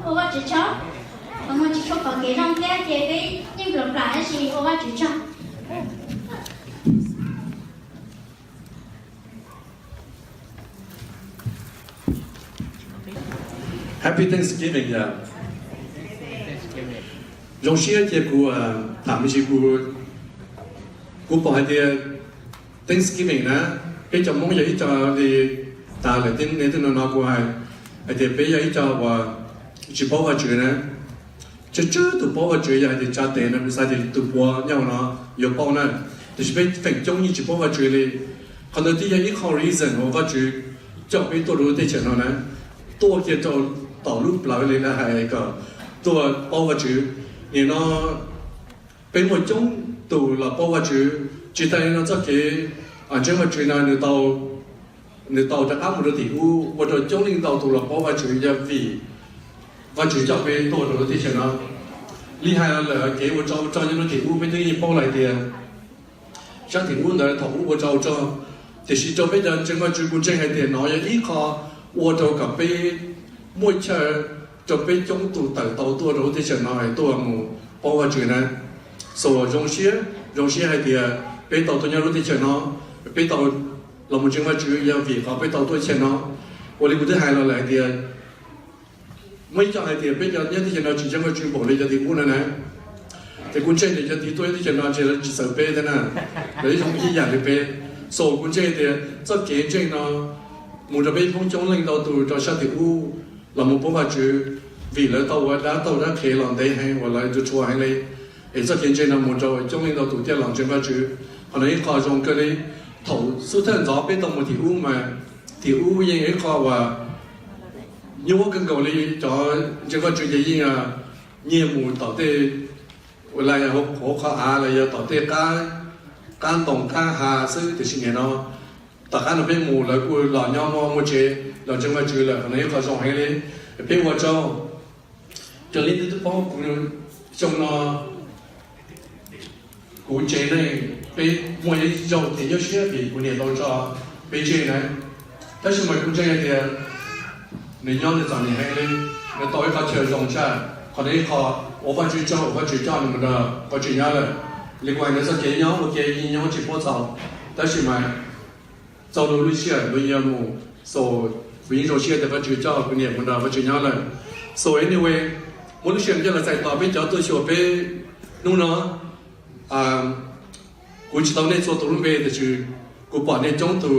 Ua Vajtswv tsaug, qhov muag tsis tshua pom kev zoo thiab ces peb yeej nplam plam tab sis ua Vajtswv tsaug. Happy Thanksgiving yom. Zoo siab ces kuv tham me ntsis, kuv pom hais tias Thanksgiving na, peb cov Hmoob yog ib co li, tas lawm tej niaj tej no no kuv hais, hais tias peb yog ib co uas tsis paub Vajtswv na. Tsawg tsawg tus paub Vajtswv yog hais tias tsa tes no kuv xav tias tus puav nyob hauv no yuav paub na, tiam sis peb feem coob yeej tsis paub Vajtswv li. Qhov ntawd twb yog ib qho reason uas Vajtswv coj peb tuaj rau lub teb chaws no na, tuaj kiag rau tom lub plawv li na hais kom tuaj paub Vajtswv. Nim no peb muaj coob tus los paub Vajtswv, tsis tas li no txoj kev ntseeg Vajtswv no nws tau rov qab mus rau tim ub ua rau coob leej ntau tus los paub Vajtswv yog vim Vajtswv coj peb tuaj rau lub teb chaws no. Li hais los lawm kev ua tsov ua rog nyob rau tim ub peb twb yeej paub lawm tias sab tim ub ntawd thaum ub ua tsov ua rog, tiam sis rau peb cov ntseeg Vajtswv kuv ntseeg hais tias no yog ib qho ua rau kom peb muaj chaw rau peb coob tus tawm tau tuaj rau lub teb chaws no es tuaj mus paub Vajtswv na. So zoo siab, zoo siab hais tias peb tau tuaj nyob lub teb chaws no, peb tau los mus ntseeg Vajtswv yog vim qhov peb tau tuaj chaw no. Ua li kuv twb hais los lawm hais tias muaj ib co hais tias peb cov nyob teb chaws no tsis ntseeg Vajtswv npaum li cov tim ub no na. Ces kuv ntseeg tias cov tid tuaj nyob teb chaws no ntshe lawv tsis txawv peb thiab na, lawv yeej zoo ib yam li peb. So kuv ntseeg tias txoj kev ntseeg no mus rau peb Hmoob coob leej ntau tus rau sab tim ub los mus paub Vajtswv, vim lawv tau ua dab tau dab qhev los ntev heev uas lawv tus tshua heev li. Es txoj kev ntseeg no mus rau coob leej ntau tus thiaj los ntseeg Vajtswv. Qhov no ib qho zoo kawg li. Thaum xub thawj ntxov peb tau mus tim ub mas tim ub yeej ib qho uas nyuaj kawg nkaus li, cov ntseeg Vajtswv ces yeej nyiag mus tom tej, hauv qhov av los yog tom tej qab ntoo qab ha xwb, tiam sis nim no tom qab no peb mus lawv kuj los nyob muaj muaj tsev los ntseeg Vajtswv lawm, qhov no ib qho zoo heev li. Peb ua tsaug. Raws li nej twb paub kuv xyoo no kuv tsev neeg, peb muaj ib zaug tias nyuaj siab vim kuv niam tau tso peb tseg na. Tab sis mas kuv ntseeg hais tias nws nyob nws txom nyem heev li, nws tau ib qho chaw zoo tshaj. Qhov no ib qho ua Vajtswv tsaug uas Vajtswv coj nws mus nrog Vajtswv nyob lawm. Li kuv hais ntawd txoj kev nyob ua ke yeej nyob tsis paub txaus, tab sis mas txog lub sij hawm lawv yuav mus, so kuv yeej zoo siab tias Vajtswv coj kuv niam mus nrog Vajtswv nyob lawm. So anyway, muaj lub sij hawm coj los txais tos peb cov tuaj xyuas peb hnub no. Kuv tsis tau nej txhua tus lub npe tiam sis kuv pom nej coob tus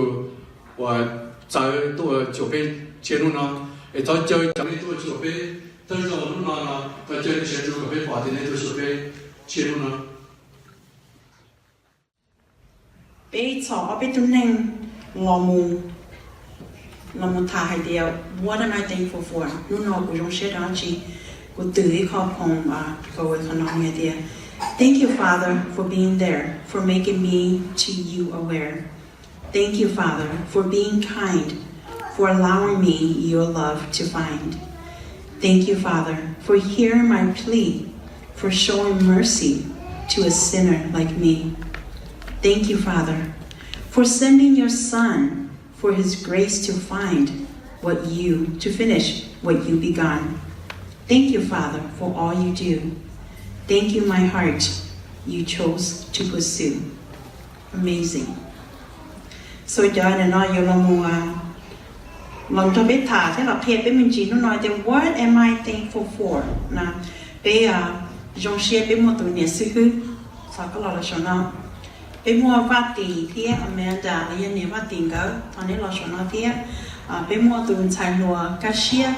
uas txawv tuaj xyuas peb tshiab hnub no. Es thov caw cov nej tuaj xyuas peb thawj zaug hnub no, thov caw nej sawv daws kom peb pom tias nej tuaj xyuas peb tshiab hnub no. Peb txhom ob peb tug neeg los mus, los mus tham hais tias what am I thankful for? Hnub no kuv zoo siab rau dab tsi? Kuv twm ib qho phoom kaus qhov no hais tias, Thank you, Father, for being there, for making me to you aware. Thank you, Father, for being kind, for allowing me your love to find. Thank you, Father, for hearing my plea, for showing mercy to a sinner like me. Thank you, Father, for sending your Son for his grace to find what you, to finish what you begun. Thank you, Father, for all you do. Thank you, my heart, you chose to pursue. Amazing. So cov no yuav los mus los nrog peb tham thiab los qhia peb me ntsis hnub no tias what am I thankful for na. Peb zoo siab peb muaj tus niam xib hwb, thov koj los los saum no. Peb muaj Vaj Tim thiab Amanda los yog niam Vaj Tim nkawd, thov neb los saum no thiab. Peb muaj tus ntxhais hluas Kaj Siab,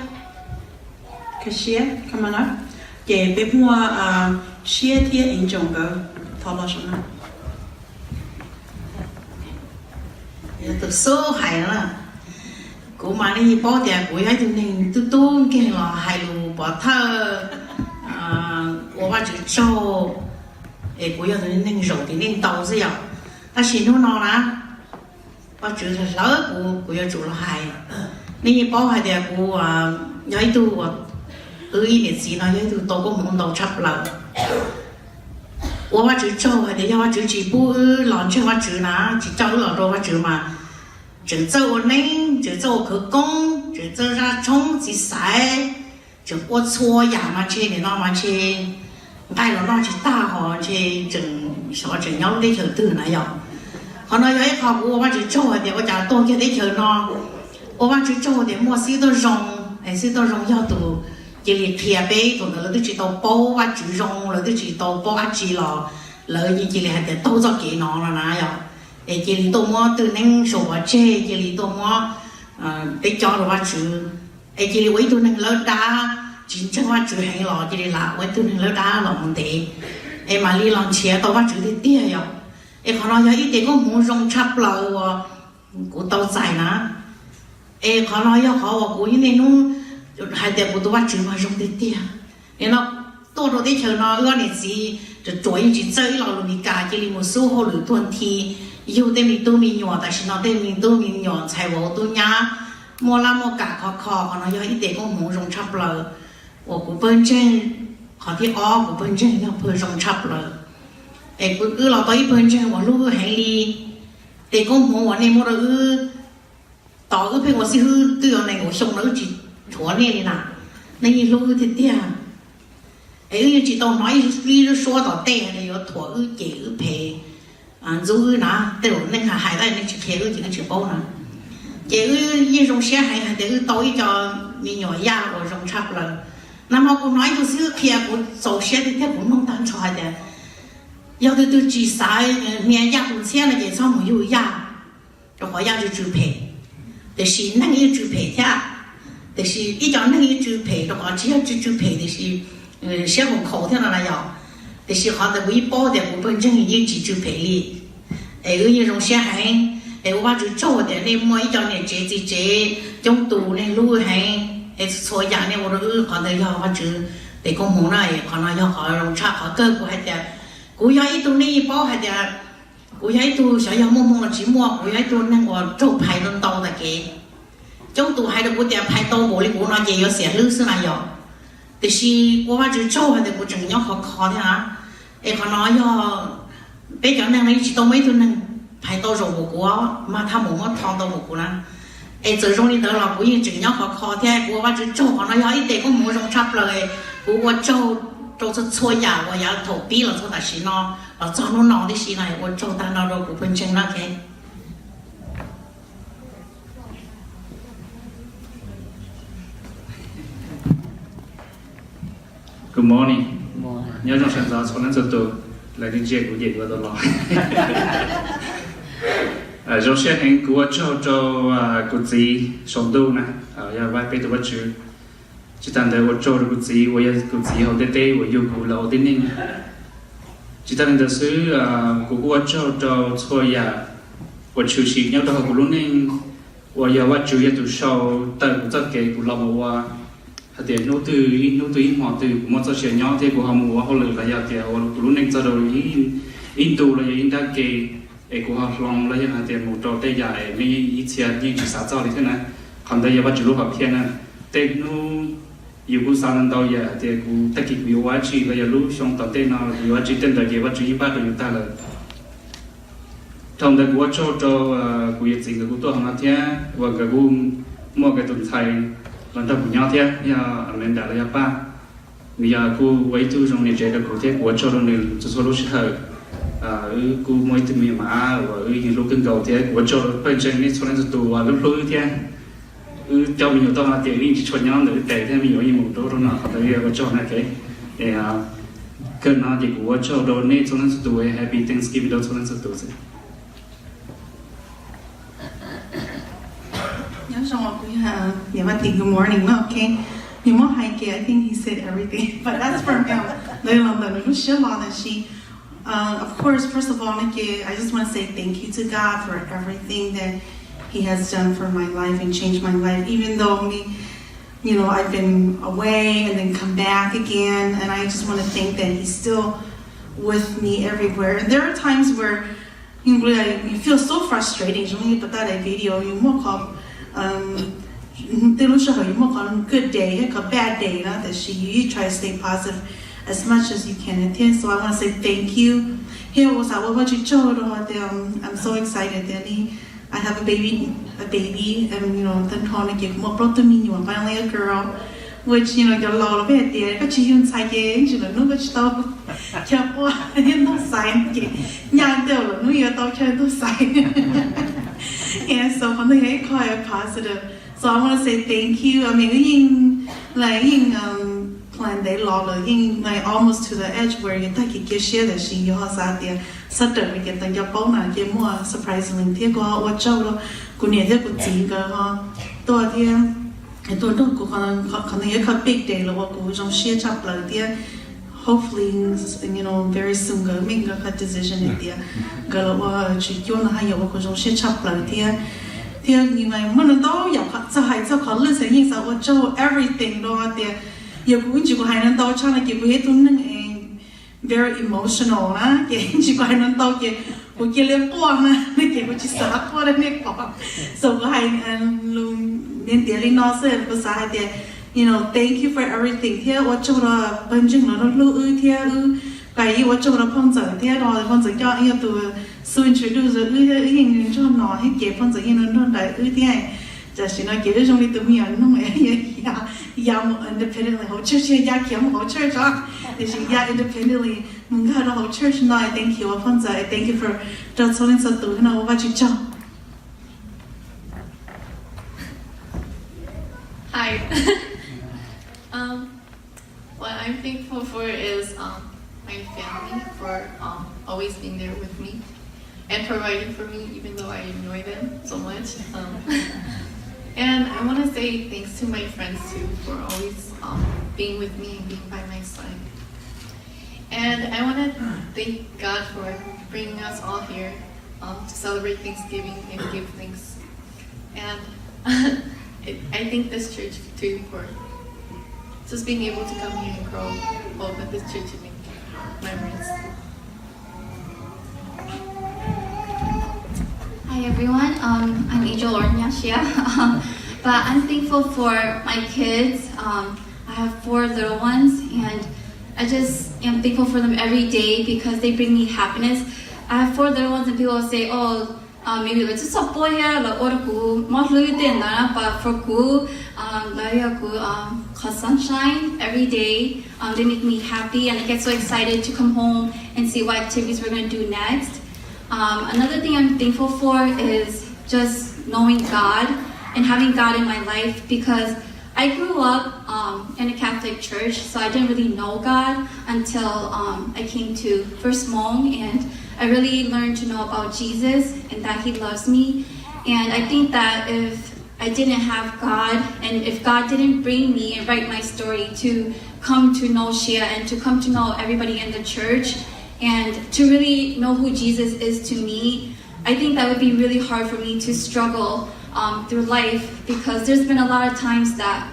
Kaj Siab, ces peb muaj Siab thiab Ev Ntsoom nkawd, thov los saum no. Tus xub hais no, kuv mas nej yeej paub tias kuv yog ib tug neeg tub tub nkeeg los hais lus pov thawj, ua Vajtswv tsaug, es kuv yog tus neeg zaum tim nej ntau xwb yom. Tab sis hnub no na, Vajtswv hlawv kuv, kuv yuav tsum los hais. Nej yeej paub hais tias kuv yog ib tug, wb ib niam txiv no yog ib tug tau koob hmoov ntau tshaj plaws. Ua Vajtswv tsaug hais tias yog Vajtswv tsis pub wb los ntseeg Vajtswv na, tsis coj wb los rau Vajtswv mas tseem txawj ua neeb, tseem txawj ua khawv koob, tseem txawj zaj tshoob txiv xaiv, tseem ua txhua yam mas ntshe nim no mas ntshe nqaij los noj tsis tag ho ntshe tseem, xyov tseem nyob lub teb chaws twg na yom. Qhov no yog ib qho kuv ua Vajtswv tsaug hais tias ua cas tuag kiag teb chaws no, ua Vajtswv tsaug tias muaj xib hwb Tooj Zoo, es xib hwb Tooj Zoo yog tus cia li qhia peb, thaum ntawd lawv twb tsis tau paub Vajtswv zoo, lawv twb tsis tau paub dab tsi los lawv yeej cia li hais tias taug txoj kev no no na yom. Es cia li tuaj muab twj neeb sau pov tseg, cia li tuaj muab peb cob rau Vajtswv, es cia li ua ib tug neeg lawb dab, tsis ntseeg Vajtswv heev los cia li lam ua ib tug neeg lawb dab los mus ntev, es mam li los nrhiav tau Vajtswv tiag tiag yom. Es qhov no yog ib tes koob hmoov zoo tshaj plaws uas kuv tau txais na. Es qhov no yog qhov uas kuv niaj hnub hais tias kuv tus Vajtswv mas zoo tiag tiag. Nim no tuaj rau teb chaws no wb ob niam txiv ruam ruam yeej tsis txawj ib los lus Meskas, cia li mus xub hauj lwm tuag nthi, yug tej me tub me nyuam, tam sim no tej me tub me nyuam ntxhais vauv tub nyab muaj laj muaj kam khov kho. Qhov no yog ib tes koob hmoov zoo tshaj plaws uas kuv pawg ntseeg, qhov thib ob kuv pawg ntseeg yog pawg zoo tshaj plaws. Es wb los tau ib pawg ntseeg uas hlub wb heev li. Tes koob hmoov uas nej muab rau wb, tos wb pheej ua xib hwb twb yuav nees nkaum xyoo no wb tsis thuam nej li na, nej yeej hlub wb tiag tiag. Es wb yeej tsis tau hnov ib lub suab tom tej hais tias yuav thuam wb cem wb phem, ntxub wb na. Tej zaum nej hais hais tab nej tsis qhia wb ces wb tsis paub na. Ces wb yeej zoo siab heev hais tias wb tau ib co me nyuam yaj uas zoo tshaj plaws. Nag hmo kuv hnov ib tug xib hwb qhia kuv txaus siab tiag tiag, kuv mloog tag nrho hais tias yog tus twg tsis xav hnia yaj tus ntxhiab no ces txhob mus yug yaj, rau qhov yaj tsw tsw phem. Tiam sis neeg yeej tsw phem thiab, tiam sis ib co neeg yeej tsw phem rau qhov tsis yog tsw tsw phem tiam sis siab nkaus khaus thiab no na yom. Tiam sis qhov ntawd kuv yeej paub tias kuv pawg ntseeg yeej tsis tsw phem li. Es wb yeej zoo siab heev, es ua Vajtswv tsaug tias nej muaj ib co niam tsev txiv tsev coob tus nej hlub wb heev, es txhua yam nej ua rau wb qhov ntawd yog Vajtswv Tes koob hmoov na, qhov no yog qhov zoo tshaj qhov kawg. Kuv hais tias kuv yog ib tug neeg paub hais tias kuv yog ib tug xyov yog muaj hmoo los tsis muaj, kuv yog ib tug neeg uas raug phais ntau ntau tas kev. Coob tus hais rau kuv tias phais tau npaum li kuv no ces yuav xiam hlwb xwb na yog. Tiam sis ua Vajtswv tsaug hais tias kuv tseem nyob khov kho thiab na. Es qhov no yog peb cov neeg no yeej tsis tau muaj ib tug neeg phais tau zaum npaum kuv, mas thaj mus muab tho ntau npaum kuv na. Es txawm zoo li ntawd los kuv yeej tseem nyob khov kho thiab. Kuv ua Vajtswv tsaug, qhov no yog ib tes koob hmoov zoo tshaj plaws. Kuv ua tsaug rau txhua txhua yam uas yav thaum pib los txog tam sim no, los txog hnub no tib si no, ua tsaug tag nrho rau kuv pawg ntseeg na. Good morning. Nyob zoo sawv ntxov txhua leej txhua tus, lawv twb ntsia kuv ces kuv tau los. Zoo siab heev, kuv ua tsaug rau kuv txiv saum ntuj na, yog peb tus Vajtswv. Tsis tas ntawd ua tsaug rau kuv txiv uas yog kuv txiv hauv ntiaj teb uas yug kuv los ua tib neeg. Tsis tas li ntawd xwb, kuv kuj ua tsaug rau txhua yam uas tshwm sim nyob rau hauv kuv lub neej, uas yog Vajtswv yog tus sau tawm kuv txoj kev kuv los mus ua, hais tias hnub twg ib hnub twg ib hmo twg kuv muaj txoj sia nyob thiab kuv ho mus ua hauj lwm los yog tias ua kuv lub neej txog rau ib ntu los yog ib nrab ke, es kuv ho hloov los yog hais tias mus rau tej yam es nej ib txhia yeej tsis xav txog li thiab na. Qhov ntawd yog Vajtswv lub hom phiaj na. Tej hnub yus kuj xav ntau ntau yam hais tias kuv tag kis kuv yuav ua dab tsi los yog lub xyoo tom ntej no kuv yuav ua dab tsi, tej ntawd ces Vajtswv yeej npaj rau yus tag lawm. Thaum ntawd kuv ua tsaug rau kuv yawm txiv nkawd kuj tuaj hauv no thiab uas nkawd kuj muaj nkawd tus ntxhais los nrog kuv nyob thiab, yog Amanda los yog Paj. Nws yog kuj ua ib tug zoo niam tsev rau kuv thiab kuv ua tsaug rau nws txhua txhua lub sij hawm. Wb kuj muaj ib tug me nyuam mab uas wb yeej hlub kawg nkaus thiab kuv ua tsaug rau pawg ntseeg nej txhua leej txhua tus uas hlub hlub wb thiab. Wb coj me nyuam tau hais tias wb yeej tsis tshua nyob ntawm wb tes thiab me nyuam yeej mus rau rau no, qhov ntawd yog ua tsaug na. Kawg no ces kuv ua tsaug rau nej txhua leej txhua tus, happy Thanksgiving rau txhua leej txhua tus xwb. Nyob zoo, kuv yog niam Vaj Tim, good morning no, ok. Nws muab hais kiag, I think he said everything, but that's from him. Ntawd los ntawm nws lub siab los ntawm si. Uh, of course, first of all, no, I just want to say thank you to God for everything that He has done for my life and changed my life. Even though me, you know, I've been away and then come back again, and I just want to think that He's still with me everywhere. And there are times where you really, like, you feel so frustrating. Giống như tôi đã video, you muaj qhov, um, tej lub sij hawm yus muaj qhov good day thiab qhov bad day na, tab sis you, you try to stay positive as much as you can. And so I want to say thank you. Thiab ua xav ua Vajtswv tsaug rau hais tias, um, I'm so excited tias I have a baby, a baby, and, you know, tag nrho no ces kuv muaj plaub tug me nyuam, finally a girl. Which, you know, cov laus los peb hais tias koj tsis yug ntxhais ces tsis lawm hnub koj tsis tau chaw quaj thiab ntuj xaiv ces nyaj tej lawm hnub yuav tau chaw ntuj xaiv. And so qhov ntawd yog ib qho positive. So I want to say thank you. I mean, wb yeej, like, yeej, um, plan ntev los lawm, yeej, like, almost to the edge where yuav tag kis cia siab, tab sis yog ho xav tias sawv daws ces tau nco paub na ces muaj surprisingly thiab kuv ho ua tsaug rau kuv niam thiab kuv txiv nkawd ho tuaj thiab tuaj nrog kuv, qhov ntawd yog qhov big day los ua kuv zoo siab tshaj plaws thiab hopefully, you know, very soon nkawd meej nkawd qhov decision hais tias nkawd los ua tsis cuab no haj yam ua kuv zoo siab tshaj plaws thiab. Thiab muaj ntau yam txog hais txog qhov lwj xwb yeej xav ua tsaug everything rau tias yog kuv ib ntsis kuv hais no ntau tshaj no ces kuv yog ib tug neeg very emotional na ces ib ntsis kuv hais no ntau ces kuv cia li quaj na ces kuv tsis xav quaj rau nej pom. So kuv hais lus ntiav ntiav li no xwb, kuv xav hais tias, you know, thank you for everything thiab ua tsaug rau pawg ntseeg los hlub wb thiab wb, kuv yeej ua tsaug rau phauj ntxawm thiab rau phauj ntxawm coj ib yog tus xub introduce wb, wb yeej nrog no thiab ces phauj ntxawm yeej nrog nraim wb thiab. Tam sim no ces wb zoo li tus me nyuam noog ya mus independently hauv church, ya khiav mus hauv church os, tiam sis ya independently mus nkag rau hauv church no. Thank you ua phauj ntxawm, thank you for rau txhua leej txhua tus no ua Vajtswv tsaug. Hi. Um, what I'm thankful for is, um, my family for, um, always being there with me and providing for me, even though I annoy them so much. Um, and I want to say thanks to my friends too for always, um, being with me and being by my side. And I want to thank God for bringing us all here, um, to celebrate Thanksgiving and give thanks. And I, I think this church too for Just being able to come here and grow old with this church and make memories. Hi everyone, um, I'm Angel Ornyashia, um, but I'm thankful for my kids. Um, I have four little ones, and I just am thankful for them every day because they bring me happiness. I have four little ones, and people will say, "Oh, um, maybe lawv tsis txhob pab thiab lawv ua rau kuv mob hlwb tej ntawd na," but for kuv, um, lawv yog kuv, um, qhov sunshine every day. Um, they make me happy, and I get so excited to come home and see what activities we're gonna do next. Um, another thing I'm thankful for is just knowing God and having God in my life, because I grew up, um, in a Catholic church, so I didn't really know God until, um, I came to First Hmong, and I really learned to know about Jesus and that He loves me. And I think that if I didn't have God, and if God didn't bring me and write my story to come to know Shia and to come to know everybody in the church and to really know who Jesus is to me, I think that would be really hard for me to struggle, um, through life, because there's been a lot of times that,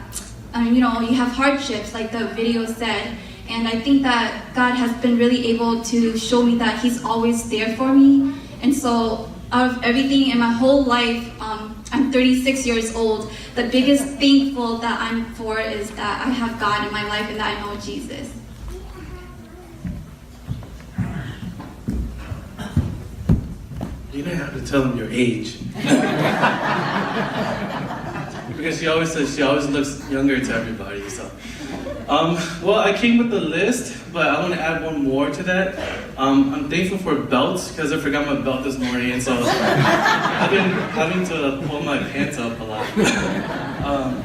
um, you know, you have hardships, like the video said. And I think that God has been really able to show me that He's always there for me. And so, out of everything in my whole life, um, I'm thirty-six years old. The biggest thankful that I'm for is that I have God in my life and that I know Jesus. You didn't have to tell them your age. Because she always says she always looks younger to everybody. So, um, well, I came with the list, but I want to add one more to that. Um, I'm thankful for belts because I forgot my belt this morning, and so I've been having to pull my pants up a lot. Um,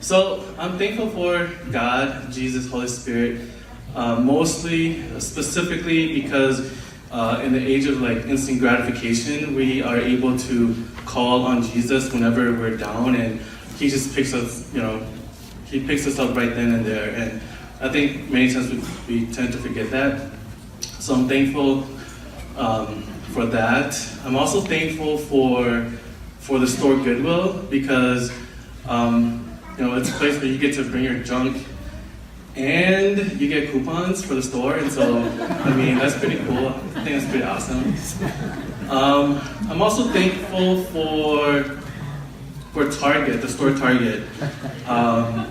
so I'm thankful for God, Jesus, Holy Spirit, uh, mostly, specifically because uh, in the age of, like, instant gratification, we are able to call on Jesus whenever we're down, and He just picks us, you know, He picks us up right then and there. And I think many times we, we tend to forget that. So I'm thankful, um, for that. I'm also thankful for for the store Goodwill because, um, you know, it's a place where you get to bring your junk and you get coupons for the store, and so, I mean, that's pretty cool. I think that's pretty awesome. Um, I'm also thankful for for Target, the store Target, um,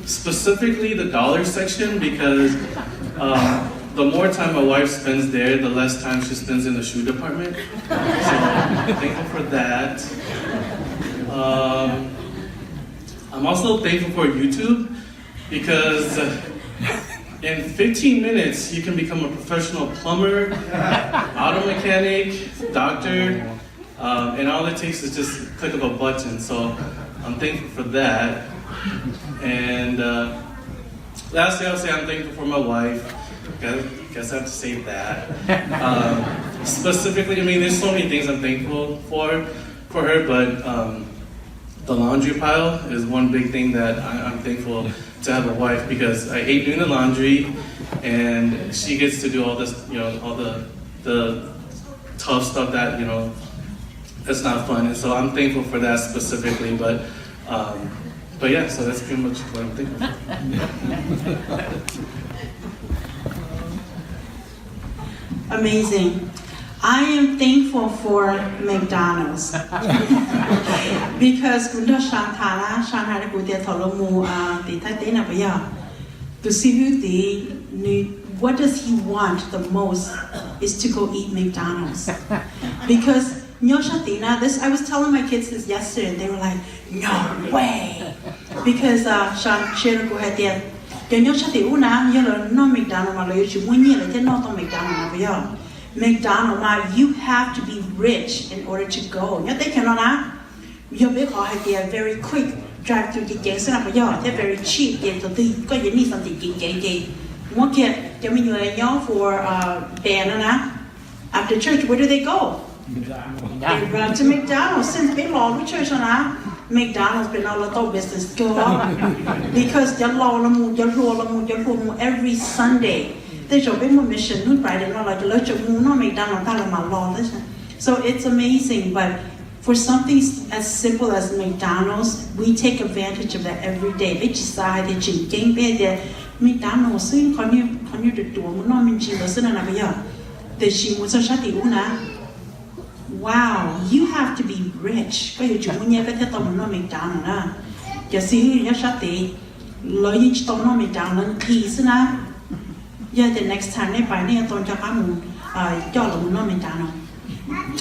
specifically the dollar section, because, um, the more time my wife spends there, the less time she spends in the shoe department. So I'm thankful for that. Um, I'm also thankful for YouTube because, uh, in fifteen minutes, you can become a professional plumber, auto mechanic, doctor, um, and all it takes is just click of a button. So I'm thankful for that. And, uh, lastly, I'll say I'm thankful for my wife. Guess, guess I have to say that. Um, specifically, I mean, there's so many things I'm thankful for for her, but, um, the laundry pile is one big thing that I, I'm thankful to have a wife because I hate doing the laundry, and she gets to do all this, you know, all the the tough stuff that, you know, that's not fun. And so I'm thankful for that specifically. But, um, but yeah, so that's pretty much what I'm thankful for. Amazing. I am thankful for McDonald's. Because kuv nrog Shan tham na, Shan hais rau kuv tias thaum lawv mus, ah, tim Thaib teb na puas yog, tus xib hwb tid, nws, what does he want the most is to go eat McDonald's. Because nyob sab tid na, this, I was telling my kids this yesterday, and they were like, "No way." Because, uh, Shan share rau kuv hais tias cov nyob sab tim ub na, yog lawv noj McDonald's mas lawv yuav tsis muaj nyiaj lawv thiaj noj tau McDonald's na puas yog? McDonald's mas you have to be rich in order to go. Nyob teb chaws no na, yog peb qhov hais tias very quick, drive through ceev ceev xwb na puas yog, thiab very cheap, ces thaum twg koj yuav nij xav ntim ceev ceev ces muab kiag cov me nyuam nyob for, uh, band no na, after church, where do they go? They run to McDonald's. Since peb los lub church no na, McDonald's pem no los tau business kawg. Because cov laus los mus, cov hluas los mus, cov hluas mus every Sunday. Tej zaum peb muaj mission hnub Friday no los lawv tseem mus noj McDonald's tag lawv mam los. So it's amazing, but For something as simple as McDonald's, we take advantage of that every day. Peb tsis xav hais tias tseem ceeb, peb hais tias McDonald's xwb, qhov niag, qhov niag ruam ruam mus noj me ntsis ntawd xwb no na, puas yog? Tiam sis mus txog sab tim ub na, wow, you have to be rich, koj yuav tsum muaj nyiaj koj thiaj tau mus noj McDonald's na. Cov xib hwb nyob sab tid, lawv yeej tsis tau noj McDonald's, lawv nqhis xwb na. Yog tias next time nej pais nej yuav tau nco qab mus coj lawv mus noj McDonald's.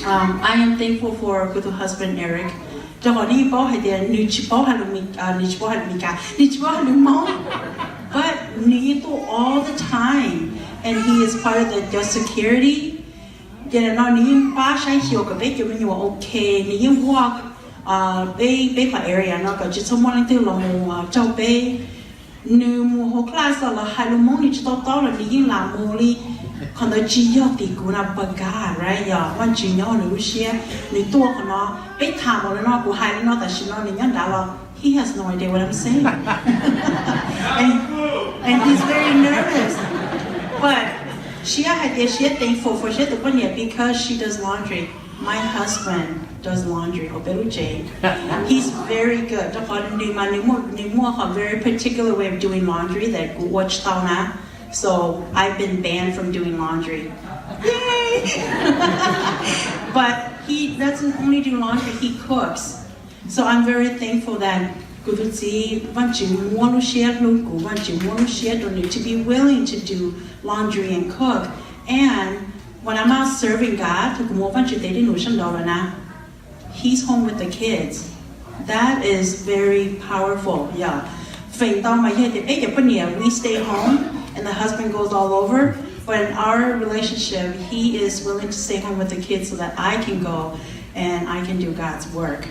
Um, I am thankful for Kuv tus husband Eric, rau qhov nej yeej paub hais tias nws tsis paub hais lus Mes, nws tsis paub hais lus Mes Kas, nws tsis paub hais lus Hmoob, but nws yeej tuaj all the time, and he is part of the cov security. Ces no nws yeej pab saib xyuas kom peb cov me nyuam ok, nws yeej walk peb, peb qhov area no kom tsis txhob muaj leej twg los mus raug peb. Nws mus hauv class los hais lus Hmoob nws tsis tau taub los nws yeej lam mus li. Qhov ntawd tsis yog tim kuv na, but God, right? Yog Vajtswv nyob hauv nws lub siab, nws tuaj qhov no. Peb tham npaum li no, kuv hais li no tam sim no nws nyob nrad los he has no idea what I'm saying. And, and he's very nervous. But siab hais tias siab thankful for siab tus poj niam because she does laundry. My husband does laundry hauv peb lub tsev. He's very good. Rau qhov nws mas nws muaj, nws muaj qhov very particular way of doing laundry that kuv ua tsis tau na. So I've been banned from doing laundry. Yay! But he doesn't only do laundry, he cooks. So I'm very thankful that kuv tus txiv, Vajtswv muab lub siab hlub kuv, Vajtswv muab lub siab rau nws to be willing to do laundry and cook. And when I'm out serving God, thaum kuv mus Vajtswv tes dej num sab nraud lawm na, he's home with the kids. That is very powerful, yeah. Feem ntau mas yog tias peb cov poj niam, we stay home and the husband goes all over. But in our relationship, he is willing to stay home with the kids so that I can go and I can do God's work.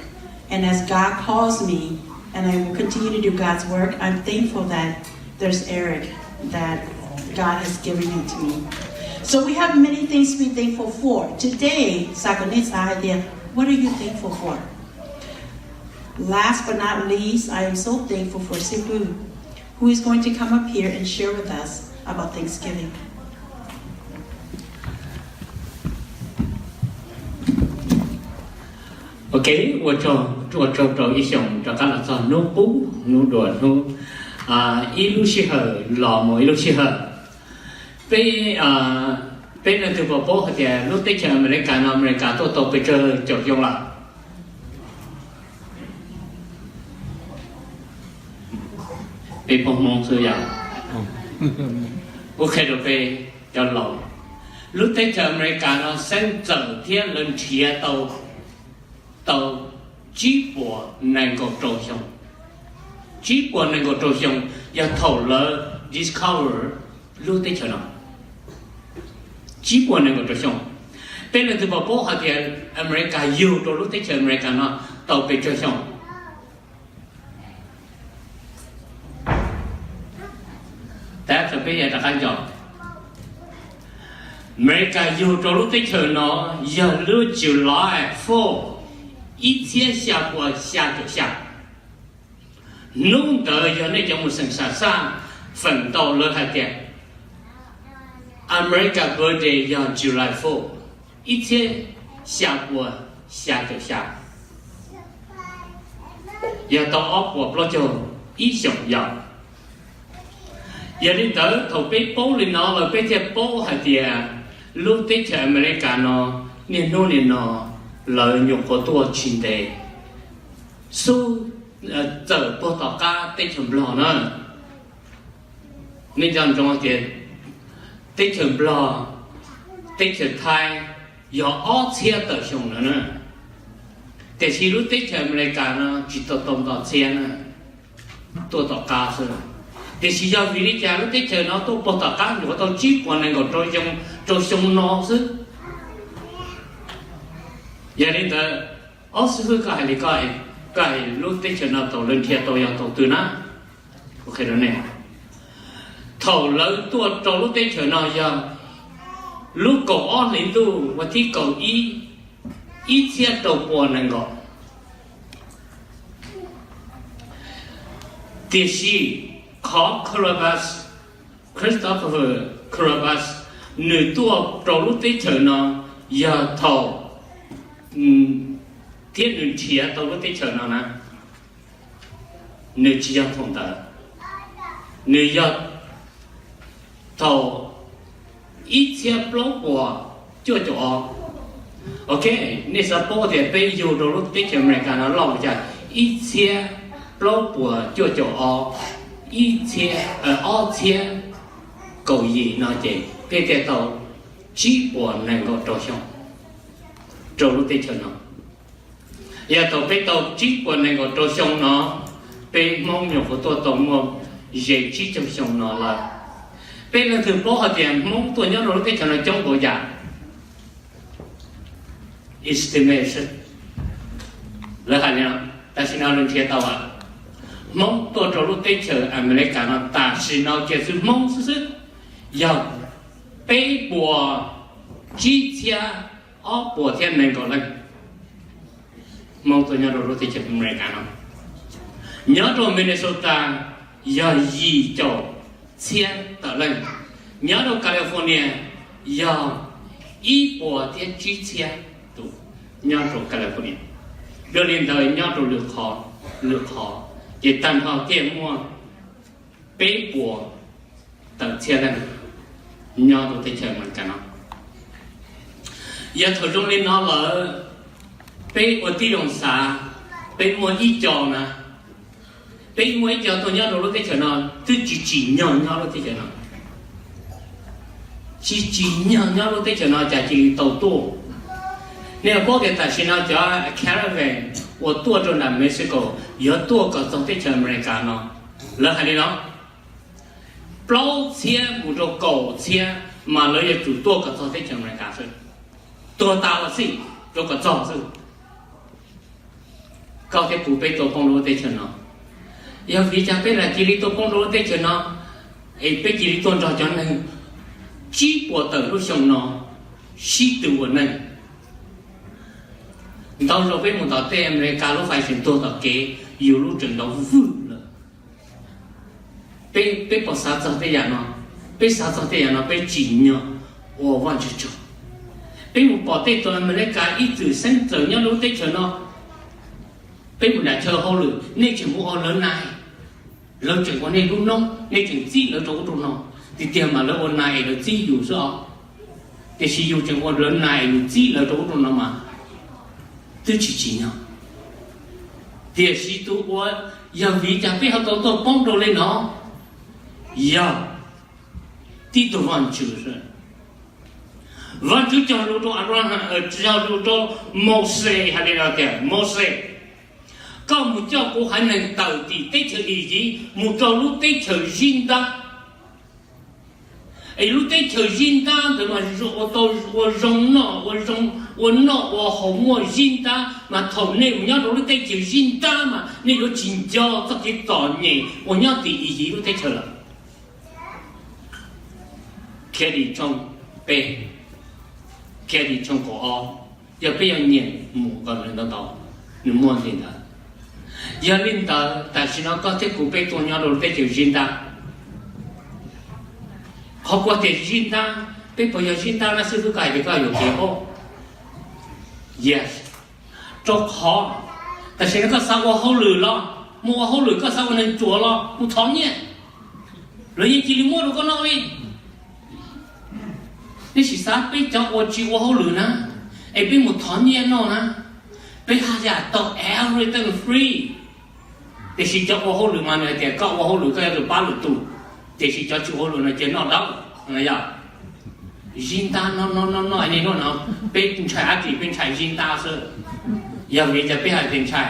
And as God calls me, and I will continue to do God's work, I'm thankful that there's Eric that God has given him to me. So we have many things to be thankful for. Today, xav kom nej xav hais tias, what are you thankful for? Last but not least, I am so thankful for Sipu, who is going to come up here and share with us about Thanksgiving. Ok, ua tsaug, ua tsaug rau ib xyoos rov qab los txog hnub qub, hnub dua hnub, ib lub sij hawm los mus ib lub sij hawm. Peb, peb leej twg puas paub hais tias lub teb chaws Amelikas no Amelikas tuaj tau pes tsawg caum xyoo lawm? Peb pog Hmoob xwb yom. Kuv qhia rau peb cov laus, lub teb chaws Amelikas no xeeb txawm thiab lawv nrhiav tau, tau tsib puas nees nkaum rau xyoo. Tsib puas nees nkaum rau xyoo yog thaum lawv discover lub teb chaws no. Tsib puas nees nkaum rau xyoo. Peb leej twg puas paub hais tias Amelikas yug rau lub teb chaws Amelikas no tau pes tsawg xyoo? Tab sis peb yuav rov qab nco, Amelikas yug rau lub teb chaws no yog lub July four, ib txhiab xya puas xya caum xya. Hnub ntawd yog nej cov mus xeem sam xaj feem ntau lawv hais tias America birthday yog July four, ib txhiab xya puas xya caum xya, yog tau ob puas plaub caug ib xyoos yom. Yog li ntawd thaum peb paub li no lawm peb thiaj paub hais tias lub teb chaws Amelikas no niaj hnub nim no lawv nyuam qhuav tuaj tsis ntev xwb, txawm puag tom qab teb chaws Nplog na. Nej nco ntsoov tias teb chaws Nplog, teb chaws Thaib yog ob txhiab tawm xyoo lawm na, tiam sis lub teb chaws Amelikas no tsis tau tau nto txhiab na, tuaj tom qab xwb. Tiam sis yog vim li cas lub teb chaws no tuaj puag tom qab nyuam qhuav tau tsib puas nees nkaum rau xyoo, rau xyoo no xwb? Yog li ntawd, ob xib fwb koj hais li ko, koj hais lub teb chaws no thaum lawv nrhiav tau yog thaum twg na? Kuv qhia rau nej, thaum lawv tuaj rau lub teb chaws no yog lub kaum ob hlis ntuj vas thib kaum ib, ib txhiab rau puas nees nkaum. Tiam sis qhov Columbus, Christopher Columbus, nws tuaj rau lub teb chaws no yog thaum thiab nws nrhiav tau lub teb chaws no na, nws tsis yog thaum ntawd, nws yog thaum ib txhiab plaub puas cuaj caum ob. Ok, nej xav paub tias peb yug rau lub teb chaws Amelikas no loj ua cas? Ib txhiab plaub puas cuaj caum ob, ib txhiab, ob txhiab kaum yim no ces peb thiaj tau tsib puas nees nkaum rau xyoo rau lub teb chaws no. Yog thaum peb tau tsib puas nees nkaum rau xyoo no, peb Hmoob nyuam qhuav tuaj tau muaj ze tsib caug xyoo no lawm. Peb leej twg paub hais tias Hmoob tuaj nyob rau lub teb chaws no coob npaum cas? Estimation, lawv hais li no, tam sim no lawv nrhiav tau, Hmoob tuaj rau lub teb chaws Amelikas no tam sim no kiag xwb, Hmoob xwb xwb, yog peb puas tsib txhiab ob puas thiab nees nkaum leej. Hmoob tuaj nyob rau lub teb chaws Amelikas no, nyob rau Minnesota yog yim caum txhiab tawm leej, nyob rau California yog ib puas thiab tsib txhiab tus nyob rau California. Yog li ntawd nyob rau lwm qhov, lwm qhov ces tag nrho thiaj muaj peb puas tawm txhiab leej nyob rau teb chaws Amelikas no. Yog thaum zoo li no lawm, peb ua tib zoo xav, peb muaj ib co na, peb muaj ib co tuaj nyob rau lub teb chaws no twb tsis tsim nyog nyob lub teb chaws no, tsis tsim nyog nyob lub teb chaws no cas cia li tau tuaj. Nej paub tias tam sim no cov caravan uas tuaj rau nram Mexico yuav tuaj kom txog teb chaws Amelikas no, lawv hais li no, plaub txhiab mus rau kaum txhiab mas lawv yuav tsum tuaj kom txog teb chaws Amelikas xwb, tuag tas los xij rau kom txog xwb. Koj thiab kuv peb tuaj poob rau lub teb chaws no, yog vim cas peb lam cia li tuaj poob rau lub teb chaws no, es peb cia li tuaj nrog cov neeg tsib puas tawm lub xyoo no sib tw ua neej? Ntau zaus peb mus tom tej Amelikas lub fais tseem tuag tom kev, yus lub tseem nrov vwj lawm. Peb, peb puas xav txog tej yam no? Peb xav txog tej yam no peb tsim nyog ua Vajtswv tsaug. Peb mus pom tej tug Amelikas ib txwm xeeb txawm nyob lub teb chaws no, peb mus nram chaw hauj lwm nej tseem mus ua lawv nais, lawv tseem ua nej lub noob, nej tseem txib lawv rau ub rau no, tiag tiag mas lawv ua nais es lawv txib yus xwb os. Tiam sis yus tseem ua lawv nais es yus txib lawv rau ub rau no mas twb tsis tsim nyog. Tiam sis tus uas, yog vim cas peb ho tau tuaj poob rau li no? Yog tib tug Vajtswv. Vajtswv cog lus rau Abraham, cog lus rau Mauxes hais li no tias, Mauxes, koj mus coj kuv haiv neeg tawm tim teb chaws Iziv mus rau lub teb chaws Zib Ntab. Es lub teb chaws Zib Ntab ntawd mas ua tau, ua zoo noj, ua zoo, ua noj ua haus muaj zib ntab, mas thaum nej mus nyob rau lub teb chaws Zib Ntab mas nej yuav tsis nco txoj kev txom nyem uas nyob tim Iziv lub teb chaws lawm. Khiavdim tshooj peb, Khiavdim tshooj kaum ob, yog peb yuav nyiam mus kom ntau ntau, nws muaj li ntawd. Yog li ntawd tam sim no koj thiab kuv peb tuaj nyob rau lub teb chaws Zib Ntab. Qhov kuv tias Zib Ntab, peb puas yog Zib Ntab na xwb twb koj hais tias koj yuam kev paub? Yes. Rau qhov tam sim no koj xav ua hauj lwm los mus ua hauj lwm, koj xav ua neeg tsuas los mus thov nyiaj, lawv yeej cia li muab rau koj noj li. Nej sim xav, peb cov uas tsis ua hauj lwm na, es peb mus thov nyiaj noj na, peb haj yam tau everything free. Tiam sis cov ua hauj lwm mas nws hais tias koj ua hauj lwm koj yuav tsum pab lwm tus, tiam sis cov tsis ua hauj lwm no cia noj dawb. Yog Zib Ntab no no no no, nej hnub no peb ntshai dab tsi? Peb ntshai Zib Ntab xwb. Yog vim cas peb hais tias ntshai?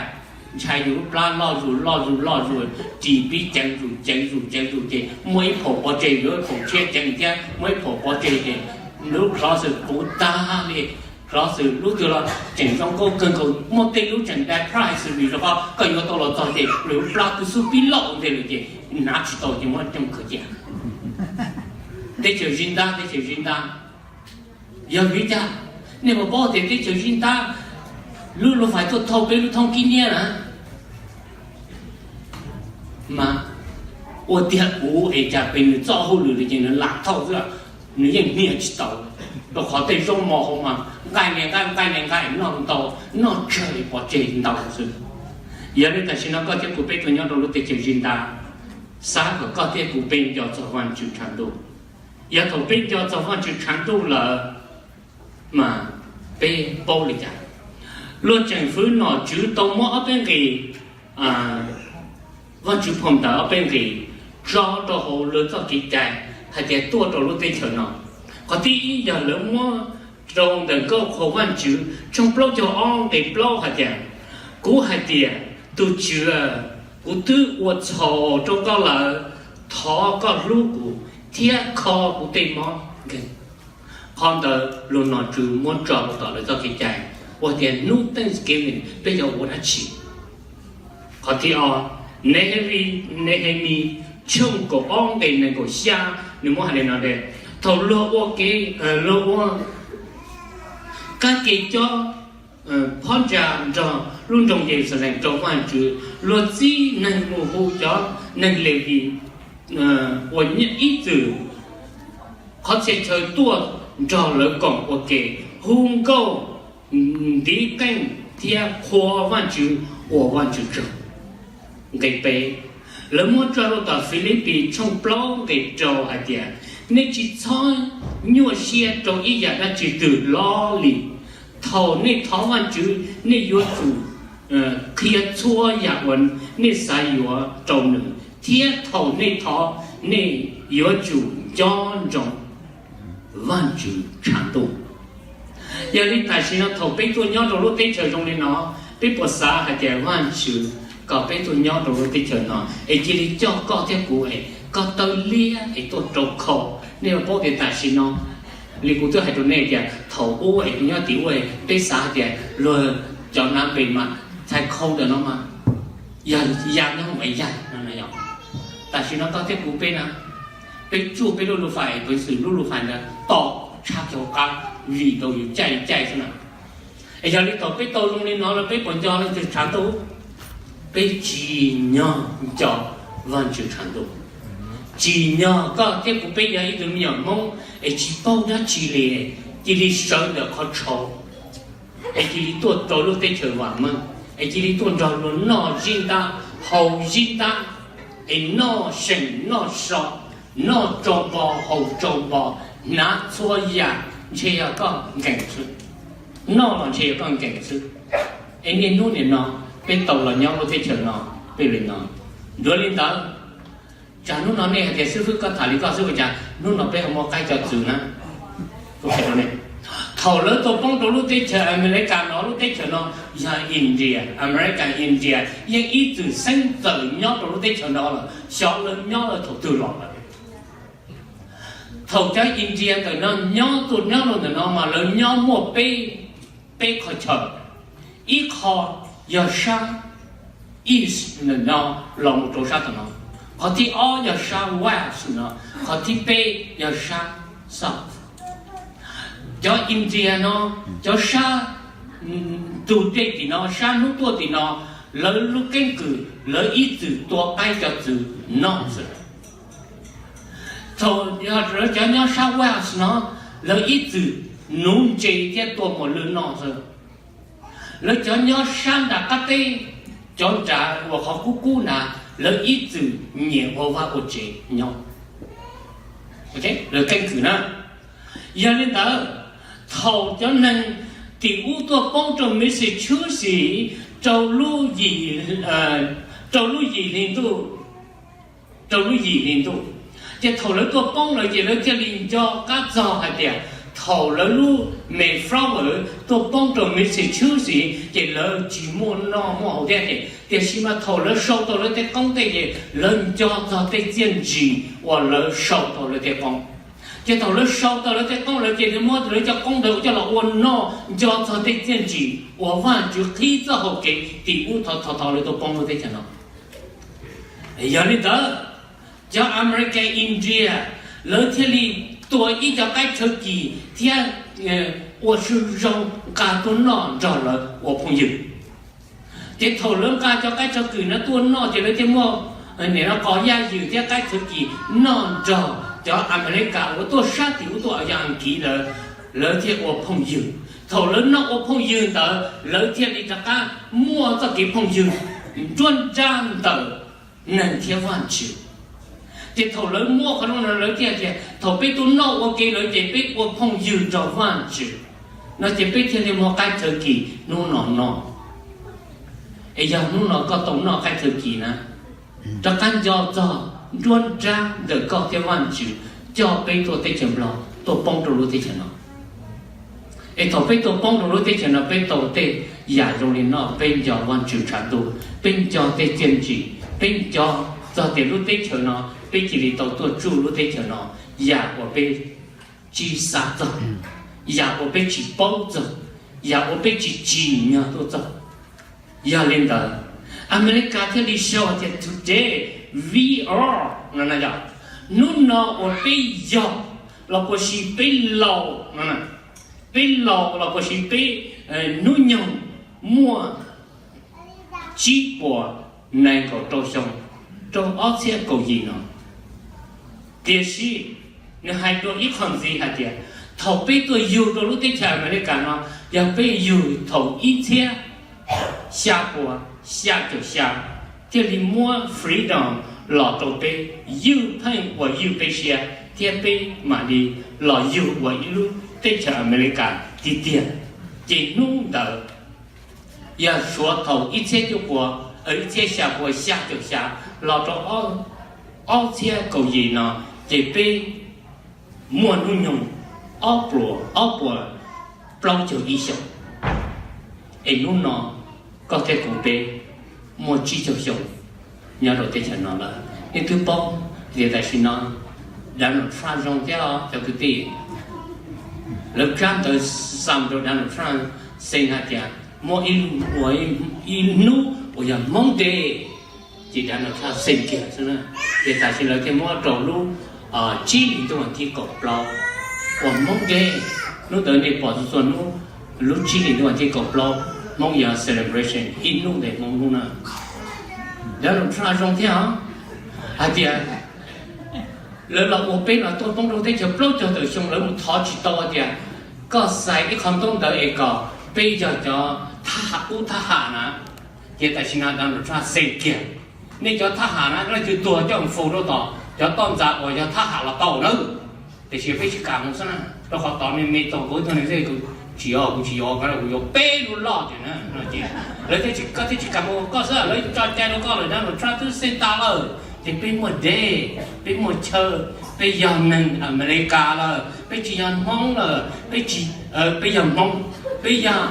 Ntshai yus lub plab loj zus loj zus loj zus, ris pib ceev zus ceev zus ceev zus ces muaj ib phaum pov tseg, yuav ib phaum tshiab ceev thiab, muaj ib phaum pov tseg ces lub closet puv tag li. Closet lub twg los tseem zoo nkauj kawg nkaus, muaj tej lub tseem die price vim rau qhov koj yuav tau los txog ces lwm lub plab twb xub pib loj ua ntej lawm ces hnav tsis tau ces muab coj khaws cia. Teb chaws Zib Ntab, teb chaws Zib Ntab. Yog vim cas? Nej puas paub tias teb chaws Zib Ntab lub lub fais tuaj thauj peb lub thoob kib niab na? Mas ua tiag kuv es cas pem nws txoj hauj lwm li ces nws lam thauj xwb, nws yeej hnia tsis tau. Rau qhov tej zaub mov hauv mas nqaij ne nqaij, nqaij ne nqaij, noj ntau, noj tsawg pov tseg ntau xwb. Yog li tam sim no koj thiab kuv peb tuaj nyob rau lub teb chaws Zib Ntab, xav kom koj thiab kuv peb nco txog Vaajtswv tshav ntuj. Yog thaum peb nco txog Vaajtswv tshav ntuj lawm mas peb paub li cas? Luag tseem fwv nom tswv tau muab ob peb nqe Vaajtswv phau ntawv ob peb nqe tso rau hauv lawv txoj kev cai hais tias tuaj rau lub teb chaws no. Qhov thib ib yog lawv muab rau ntawm Nkauj Qhuas Vaajtswv tshooj plaub caug ob nqe plaub hais tias, kuv hais tias, tus Tswv, kuv twb ua txhaum rau koj lawm, thov koj hlub kuv thiab kho kuv tej mob nkeeg. Qhov ntawd luag nom tswv muab tso rau tom lawv txoj kev cai, ua tias hnub Thanksgiving peb yuav ua dab tsi. Qhov thib ob, Nehemis tshooj kaum ob nqe nees nkaum xya, nws muab hais li no tias, thaum luag ua ke, luag ua kab ke cob phab ntsa nrog lub nroog Yeluxalees rau Vaajtswv, luag txib neeg mus hu cov neeg Levis uas ib txwm qhov txhia chaw tuaj nrog lawv koom ua ke, hu nkauj, ntiv qeej thiab qhuas Vaajtswv ua Vaajtswv tsaug. Nqe peb, lawv muab tso rau tom Filipis tshooj plaub nqe rau hais tias, nej tsis txhob nyuaj siab rau ib yam dab tsi twg hlo li. Thaum nej thov Vaajtswv, nej yuav tsum qhia txhua yam uas nej xav yuav rau nws, thiab thaum nej thov, nej yuav tsum nco ntsoov Vaajtswv tshav ntuj. Yog li tam sim no thaum peb tuaj nyob rau lub teb chaws zoo li no, peb puas xav hais tias Vaajtswv kom peb tuaj nyob rau lub teb chaws no es cia li coj koj thiab kuv es koj taw liab es tuaj rau khau? Nej yuav paub tias tam sim no, li kuv twb hais rau nej tias thaum ub es kuv nyob tim ub, peb xav hais tias luag cov nav npe mas txhais khau ntawm no mas yog ya nyob mas ya no. Tam sim no koj thiab kuv peb na, peb tsuj peb lub lus fais, peev xwm lub lus fais ntawd tom tshaj kiag hauv qab, vim rau yus caij caij xwb na. Es yog li thaum peb tau zoo li no lawm peb puas nco Vaajtswv tshav ntuj? Peb tsim nyog nco Vaajtswv tshav ntuj. Tsim nyog koj thiab kuv peb yog ib tug me nyuam Hmoob es tsis paub dab tsi li, cia li sawv ntawm qhov tshauv es cia li tuaj rau lub teb chaws vam meej, es cia li tuaj nrog luag noj zib ntab haus zib ntab, es noj seem noj so, noj tsau npo haus tsau npo, hnav txhua yam ntshe yog koj nkees xwb, noj los ntshe yog koj nkees xwb. Es niaj hnub nim no peb tau los nyob lub teb chaws no, peb li no. Dua li ntawd, tsam hnub no nej hais tias xib fwb koj tham li koj xwb ua cas hnub no peb ho muaj qaib cov txwv na? Thaum lawv tuaj poob rau lub teb chaws Amelikas no, lub teb chaws no yog India, America, India yeej ib txwm xeeb txawm nyob rau lub teb chaws no lawm, xyov lawv nyob lawm thaum twg los lawm. Thaum cov India ntawm no nyob tuaj nyob rau ntawm no mas lawv nyob muaj peb, peb qhov chaw. Ib qho yog sab east ntawm no los mus rau sab tom no, qhov thib ob yog sab west no, qhov thib peb yog sab south. Cov India no, cov sab ntug dej tim no, sab hnub tuaj tim no, lawv lub keeb kwm lawv ib txwm tua qaib cov txwv noj xwb. Thaum lawv cov nyob sab west no, lawv ib txwm nuv ntses thiab tua muas lwj noj xwb. Lawv cov nyob sab nram qab teb, cov nram uas qhov kub kub na, lawv ib txwm nyiam ua vaj ua tsev nyob. Lawv keeb kwm na. Yog li ntawd, thaum cov neeg tim ub tuaj poob rau Massachusetts rau lub yim, rau lub yim hli ntuj, rau lub yim hli ntuj, ces thaum lawv tuaj poob lawm ces lawv thiaj li nco qab txog hais tias thaum lawv lub Mayflower tuaj poob rau Massachusetts ces lawv tsis muaj noj muaj haus thiab ces, tiam sis mas thaum lawv sau tau lawv tej qoob tej ces lawv nco txog tej txiaj ntsig uas lawv sau tau lawv tej qoob. Ces thaum lawv sau tau lawv tej qoob lawm ces lawv muab lawv cov qoob ntawd coj los ua noj, nco txog tej txiaj ntsig uas Vajtswv qhib txoj hau kev tim ub thaum, thaum, thaum lawv tuaj poob lub teb chaws no. Yog li ntawd, cov American India lawv thiaj li tua ib co qaib turkey thiab ua zoo zoo nqa tuaj noj nrog lawv ua phooj ywg. Ces thaum lawv nqa cov qaib turkey no tuaj noj ces lawv thiaj muaj nim no qos yaj ywm thiab qaib turkey noj nrog cov Amelikas uas tuaj sab tim ub tuaj, yog Askiv lawv lawv thiaj ua phooj ywg. Thaum lawv noj ua phooj ywg ntawd, lawv thiaj li rov qab muaj txoj kev phooj ywg nruab nrab ntawm neeg thiab Vajtswv. Ces thaum lawv muaj qhov no, lawv thiaj tias thaum peb tuaj noj ua ke lawm ces peb ua phooj ywg nrog Vajtswv no, ces peb thiaj li muaj qaib chaw kis hnub no noj. Es yog hnub no koj tau noj qaib chaw kis na, rov qab nco txog nruab nrab ntawm koj thiab Vajtswv coj peb tuaj teb chaws Nplog tuaj poob rau lub teb chaws no. Es thaum peb tuaj poob rau lub teb chaws no, peb tau tej yam zoo li no, peb nco Vajtswv tshav ntuj, peb nco tej txiaj ntsig, peb nco txog tias lub teb chaws no peb cia li tau tuaj tsuj lub teb chaws no, yam uas peb tsis xav txog, yam uas peb tsis paub txog, yam uas peb tsis tsim nyog tuaj txog. Yog li ntawd, Amelikas thiaj li sau tias today we are no, yog hnub no uas peb yog los puas sis peb laus no, peb laus los puas sis peb hnub nyoog muaj tsib puas nees nkaum rau xyoo rau ob txhiab kaum yim no. Tiam sis nws hais dua ib qho ntxiv hais tias thaum peb tuaj yug rau lub teb chaws Amelikas no, yog peb yug thaum ib txhiab xya puas xya caum xya, thiaj li muab freedom los rau peb ywj pheej uas ywj peb siab, thiab peb mam li los yug ua ib lub teb chaws Amelikas tiag tiag. Ces hnub ntawd yog suav thaum ib txhiab cuaj puas, ib txhiab xya puas xya caum xya los rau ob txhiab kaum yim no, ces peb muaj hnub nyoog ob puas, ob puas plaub caug ib xyoos. Es hnub no koj thiab kuv peb muaj tsib caug xyoo nyob rau teb chaws no lawm. Nej twb paub tias tam sim no Donald Trump zoo thiab os cov kwv tij. Lawv kab ntawv xam rau Donald Trump xeem hais tias muaj ib, ua ib hnub uas yog Monday, ces Donald Trump xeem kiag xwb na. Ces tam sim lawv thiaj muab rau lub tsib hlis ntuj vas thib kaum plaub ua Monday. Hnub ntawd nej pom txhua txhua hnub, lub tsib hlis ntuj vas thib kaum plaub Hmoob yog celebration ib hnub ntawm Hmoob hnub na. Donald Trump zoo thiab os, hais tias lawv los ua peb los tuaj poob rau teb chaws plaub caug tawm xyoo, lawv mus thov tsis tau hais tias koj xaiv ib qho ntaub ntawv es kom peb yog cov thab ham ub thab ham na. Ces tam sim no Donald Trump xeem kiag, nej cov thab ham na, leej twg tuag coj mus faus rau tom cov toj ntxas uas yog thab ham los tau nawb. Tiam sis peb tsis kam mus xwb na, rau qhov tod me me tau kuv ib tug neeg xwb, kuv tsis, kuv tsis yuav, kuv yuav peb lub loj ces na no ces lawv thiaj tsis, koj thiaj tsis kam mus, koj xwb lawv tso cai rau koj lawm, Donald Trump twb xeem tas lawm. Ces peb muaj dej, peb muaj chaw, peb yog neeg Amelikas lawm, peb tsis yog Hmoob lawm, peb tsis, peb yog Hmoob, peb yog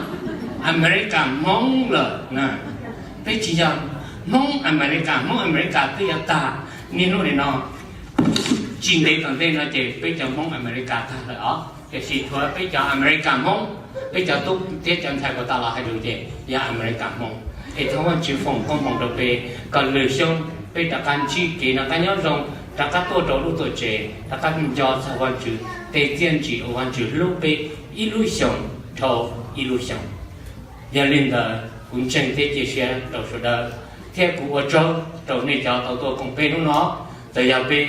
Amelikas Hmoob lawm na. Peb tsis yog Hmoob Amelikas, Hmoob Amelikas twb yuav tag niaj hnub li no. Tsis ntev tom ntej no ces peb cov Hmoob Amelikas tag lawm os, tiam sis tshuav peb cov Amelikas Hmoob, peb cov tub thiab cov ntxhais puas tas los hais lus ces yog Amelikas Hmoob. Es thov Vajtswv foom koob hmoov rau peb kom lwm xyoo peb rov qab ntsib kev noj qab nyob zoo, rov qab tuaj rau lub tuam tsev, rov qab nco txog Vajtswv tej txiaj ntsig uas Vajtswv hlub peb ib lub xyoos dhau ib lub xyoos. Yog li ntawd kuv ntseeg thiab cia siab rau sawv daws, thiab kuv ua tsaug rau nej cov tau tuaj koom peb hnub no. Txawm yog peb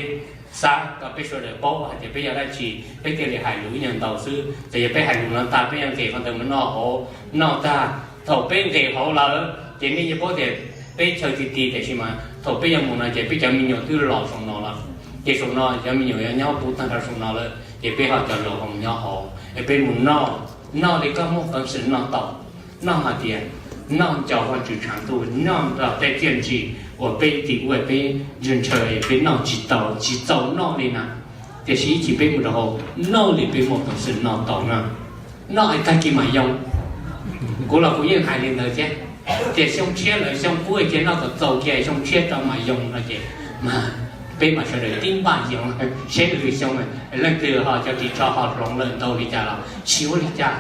xav kom peb sawv daws paub hais tias peb yog dab tsi, peb thiaj li hais lus ib nyuag ntau xwb. Txawm yog peb hais lus no tag peb yuav nqes qhov ntawd mus noj hauv, noj tag thaum peb nqes hauv lawm ces nej yeej paub tias peb chaw ti ti, tiam sis mas thaum peb yuav mus no ces peb cov me nyuam twb los saum no lawm. Ces saum no cov me nyuam yuav nyob puv tag nrho saum no lawm, ces peb ho cov laus ho mus nyob hauv es peb mus noj. Noj li koj muaj peev xwm noj tau. Noj hais tias noj nco Vajtswv tshav ntuj, noj tej txiaj ntsig uas peb tim ub peb ntshaw ntshaw es peb noj tsis tau, tsis txaus noj li na. Tiam sis ib chim peb mus rau hauv, noj li peb muaj peev xwm noj tau na. Noj es tag kis mam yoo. Kuv los kuv yeej hais li ntawd thiab, tias xyoo tshiab lawm xyoo ub cia noj kom txaus kiag xyoo tshiab rau mam yoo no ces mas peb mam sawv daws tib npaj yoo seb lwm xyoo leej twg ho cov ris tsho ho hloov lawm ntau li cas los tsis ua li cas.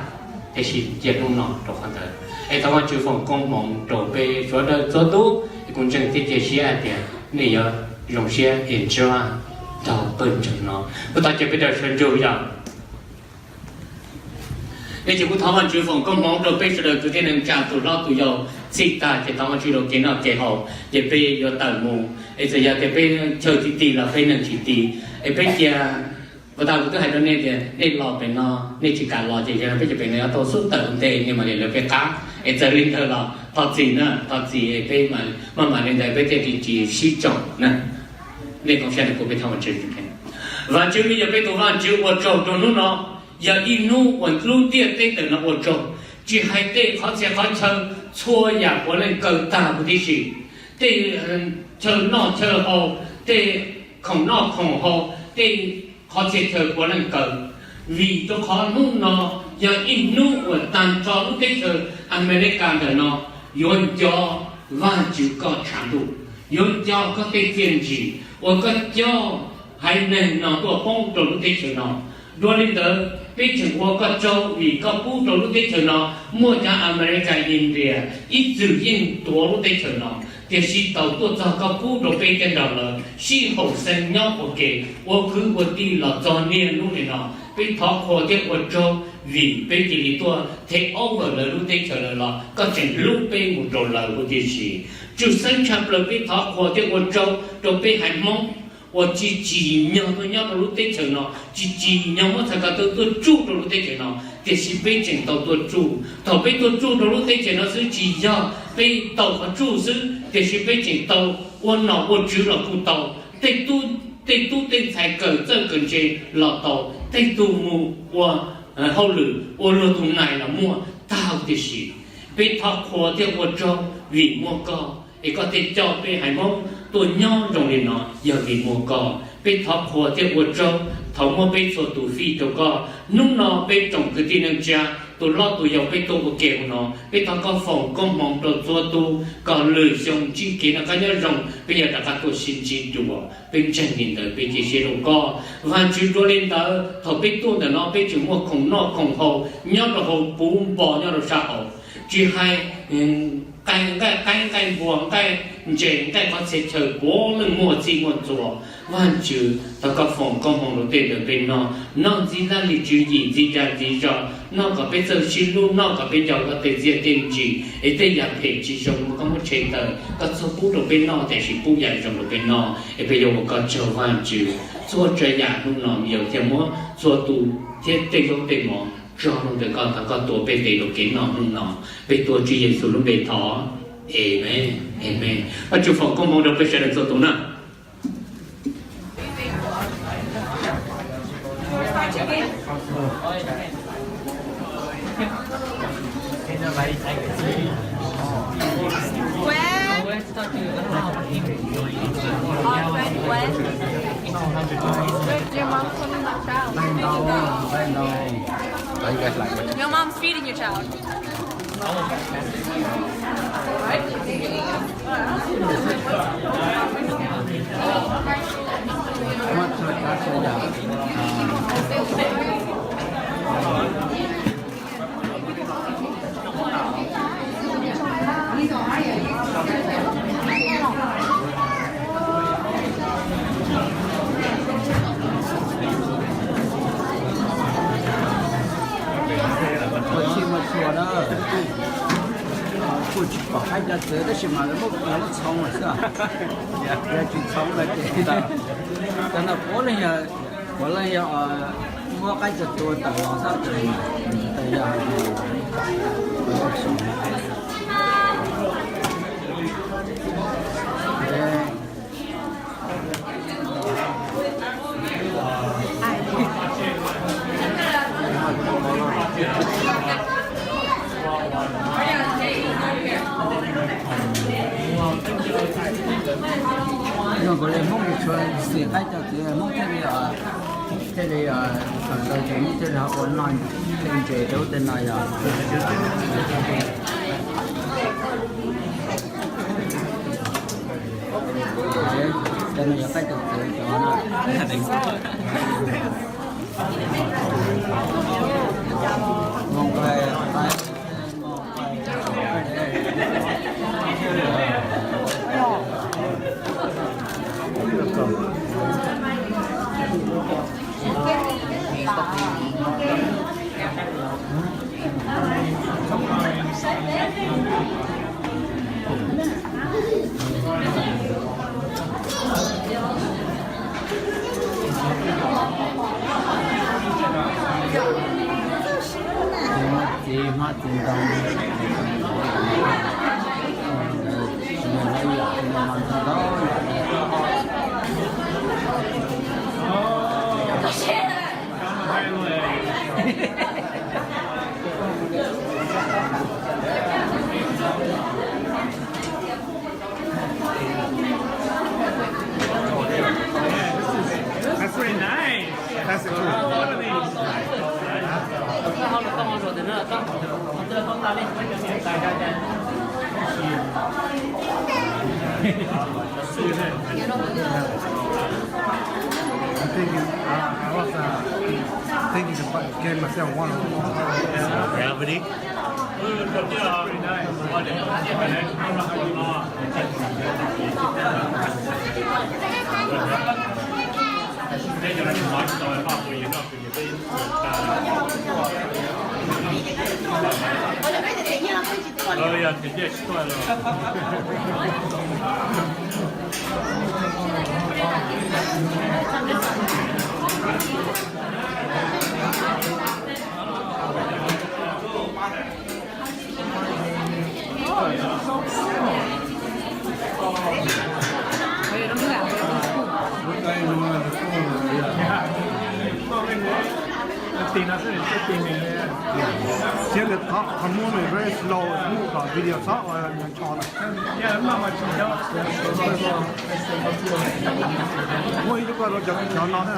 Tiam sis cia hnub no rau qhov ntawd es thov Vajtswv foom koob hmoov rau peb sawv daws txhua tus. Es kuv ntseeg thiab cia siab hais tias nej yuav zoo siab enjoy nrog pawg ntseeg no. Kuv thov caw peb rau sawv ntsug yog. Es ces kuv thov Vajtswv foom koob hmoov rau peb sawv daws kwv tij neej tsa tus hlob tus yau. Txij tag ces thov Vajtswv rau kev noj kev haus ces peb yuav tawm mus. Es txawm yog tias peb chaw ti ti los peb neeg tsis ti, es peb cia Ua tas kuv twb hais rau nej tias nej los pem no, nej tsis kam los ces yog peb cov pem no yuav tau xub tawm ntej nej mam li lawv peb qab. Es txawm li ntawd los thov txim na, thov txim es peb maj mam li ntawd peb thiaj li tsis sib tsoom na. Nej koom siab kuv peb thov Vajtswv. Vajtswv, peb yog peb tus Vajtswv, ua tsaug rau hnub no, yog ib hnub uas lub ntiaj teb ntawm no ua tsaug, tsis hais tej qhov txhia qhov chaw, txhua yam puav leej kaw tag huv tib si. Tej chaw noj chaw haus, tej khoom noj khoom haus, tej qhov txhia chaw puav leej kaw. Vim rau qhov hnub no yog ib hnub uas tag nrho lub teb chaws Amelikas ntawm no yuav nco Vajtswv koj tshav ntuj, yuav nco koj tej txiaj ntsig uas koj coj haiv neeg no tuaj poob rau lub teb chaws no. Dua li ntawd, peb tseem ua koj tsaug vim koj pub rau lub teb chaws no muaj cov Amelikas, India ib txwm yeej tuav lub teb chaws no, tiam sis tau tuaj txog koj pub rau peb tej nrog lawv sib haum xeeb nyob ua ke, ua kwv ua tij los txog niaj hnub nim no. Peb thov qhuas thiab ua tsaug vim peb cia li tuaj thev aub lawv lub teb chaws lawm los koj tseem hlub peb mus rau lawv huv tib si. Tshwj xeeb tshaj plaws peb thov qhuas thiab ua tsaug rau peb haiv Hmoob uas tsis tsim nyog tuaj nyob rau lub teb chaws no, tsis tsim nyog muab txhais ko taw tuaj tsuj rau lub teb chaws no, tiam sis peb tseem tau tuaj tsuj. Thaum peb tuaj tsuj rau lub teb chaws no xwb tsis yog peb tau qhov tsuj xwb, tiam sis peb tseem tau ua nom ua tswv los kuj tau, tej tub tej ntxhais kawm txawj kawm ntse los tau, tej tug mus ua hauj lwm ua luag tus nais los muaj tag huv tib si. Peb thov qhuas thiab ua tsaug vim muaj koj es koj thiaj coj peb haiv Hmoob tuaj nyob zoo li no yog vim muaj koj. Peb thov qhuas thiab ua tsaug thaum muab peb txhua tus fij rau koj. Hnub no peb tsoom kwv tij neej tsa, tus loj tus yau peb tuaj ua ke hauv no, peb thov koj foom koob hmoov rau txhua tus kom lwm xyoo ntsib kev noj qab nyob zoo peb yuav rov qab tuaj sib ntsib dua. Peb ntseeg li ntawd peb cia siab rau koj Vajtswv. Dua li ntawd thaum peb tuaj ntawm no peb tseem muaj khoom noj khoom haus nyob rau hauv puv npo nyob rau sab hauv, tsis hais nqaij qaib nqaij npua nqaij ntses nqaij qhov txhia chaw puav leej muaj txhij muaj txhua. Vajtswv, thov koj foom koob hmoov rau tej ntawd peb noj, noj ntxiv laj lim tswv yim ntxiv dag ntxiv zog, noj kom peb txawj sib hlub, noj kom peb nco koj tej txiaj tej ntsig, es tej yam phem tsis zoo koj muab tshem tawm, koj txhob pub rau peb noj tiam sis pub yam zoo rau peb noj, es peb yuav ua koj tsaug Vajtswv. Txhua tsav yam hnub no yog thiaj muab txhua tus thiab tej zaub tej mov tso rau ntawm koj, thov koj tuav peb ntev rau kev noj hnub no. Peb tuav Tswv Yexus lub npe thov, Amees, Amees. Vajtswv foom koob hmoov rau peb sawv daws txhua tus na. When? Oh, when, when? Your mom coming to town. Your mom's feeding your child. Ua txhij muaj txhua na, kuj tsis pom qaib cov txawv tab sis mas lawv muab txhoov lawm xwb. Yog tsis txhoov lawm ces cov no puav leej yog, puav leej yog muab qaib cov txawv tawm los xwb ces yog hais tias Yog kuv li Hmoob tsis tshua xis qaib cov txawv, Hmoob thiaj li, thiaj li sawv ntxov ces Hmoob thiaj li ho ua noj tej ntses rau tej no yog. Cov no yog qaib cov txawv cov no. Txiv hmab txiv ntoo, That's really nice. That's cool. What are these? I'm thinking, uh, I was uh, thinking to buy, get myself one of those. Gravity? Thiab qhov muab nws very slow, muab kom video txhob ua ncho na. Muab ib lub koj rau cov no thiab na.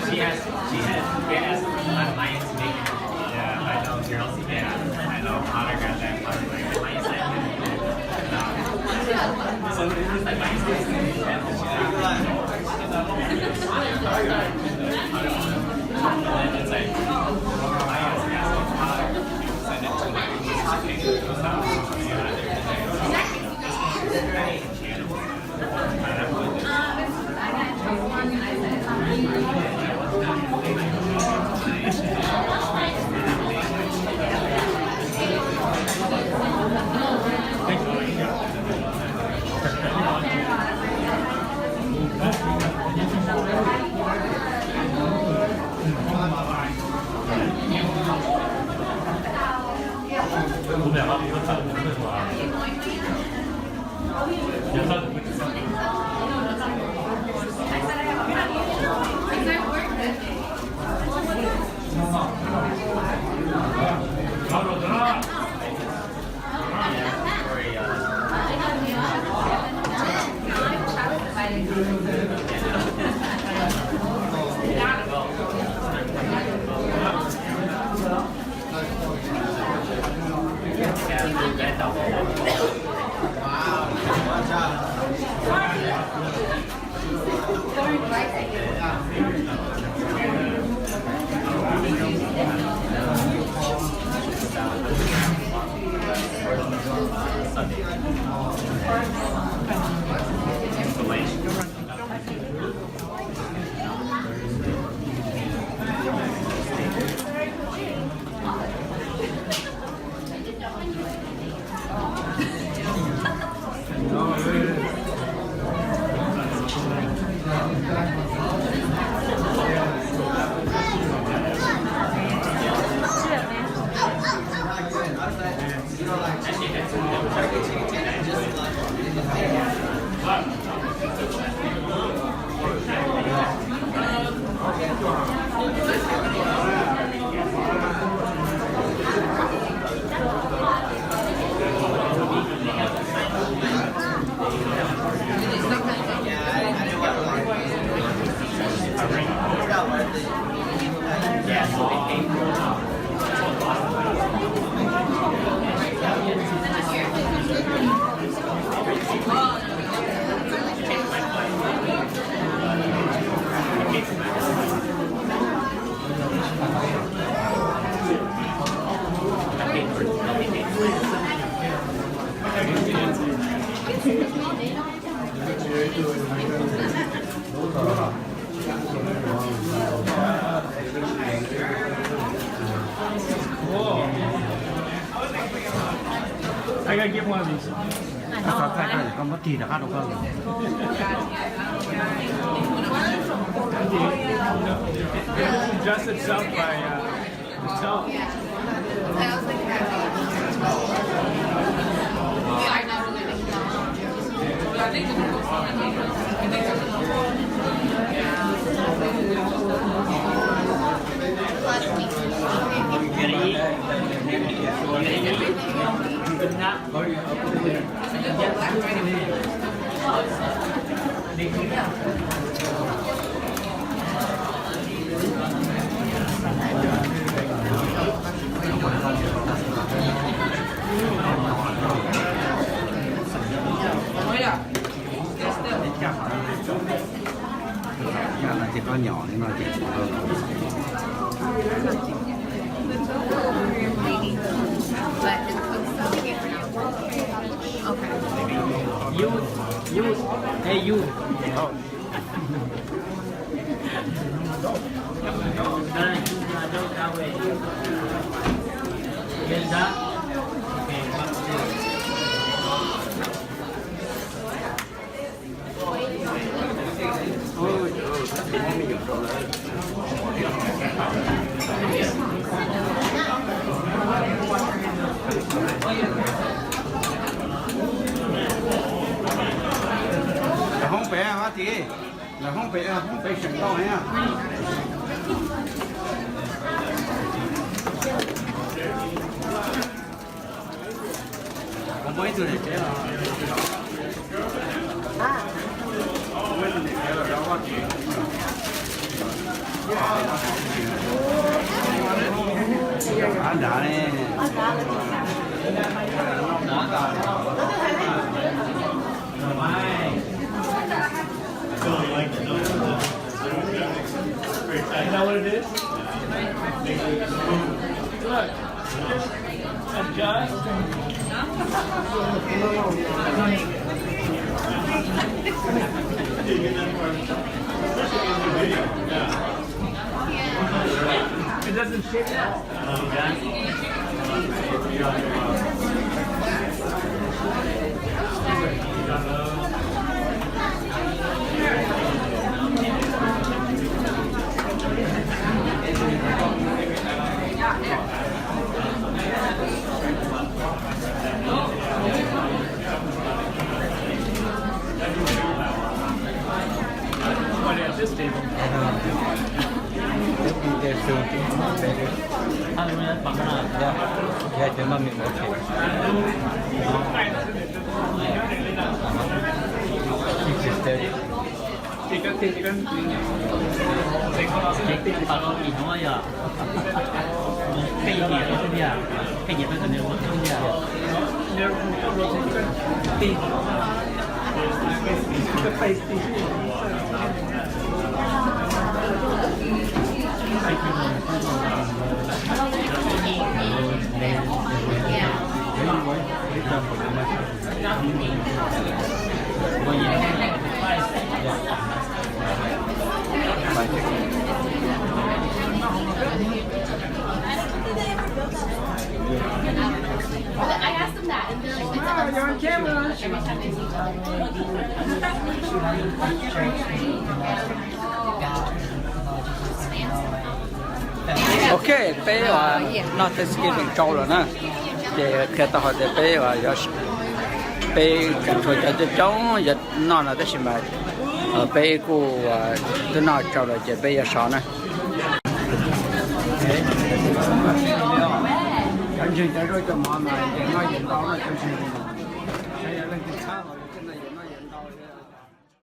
She has, she has, yes, my, my intimate. Yeah, I know girls. Yeah, I know. Autograph that, autograph. My intimate. So it was like my intimate. And then it's like, I guess, yeah, send it to my, yeah. I gotta get one of these. Koj xav thaij koj, koj muab tig rov qab rau koj. Dress itself by, uh, itself. Ces koj nyom li no ces. You, you, hey, you. Lawv hoob pem Vaj Tim, lawv hoob pem, hoob pem seem ntau heev. You know what it is? Look, adjust. It doesn't shake at all. This table. Ces koj tig, ces koj tig. Ces koj pab lub mis no yog peb nyiam rau tiag, peb nyiam rau tus nws ua rau tiag. Tig. Ok, peb noj Thanksgiving tsau lawm na. Ces qhia tau hais tias peb, peb tseem tshuav cov coob coob yuav noj no tab sis mas peb kuj twb noj tsau lawm ces peb yuav so na. Cov ntseeg cov zaub cov mov mas yawm noj yawm ntau no, cov ntseeg, saib yog leej twg txhab los yog coj noj yawm noj yawm ntau.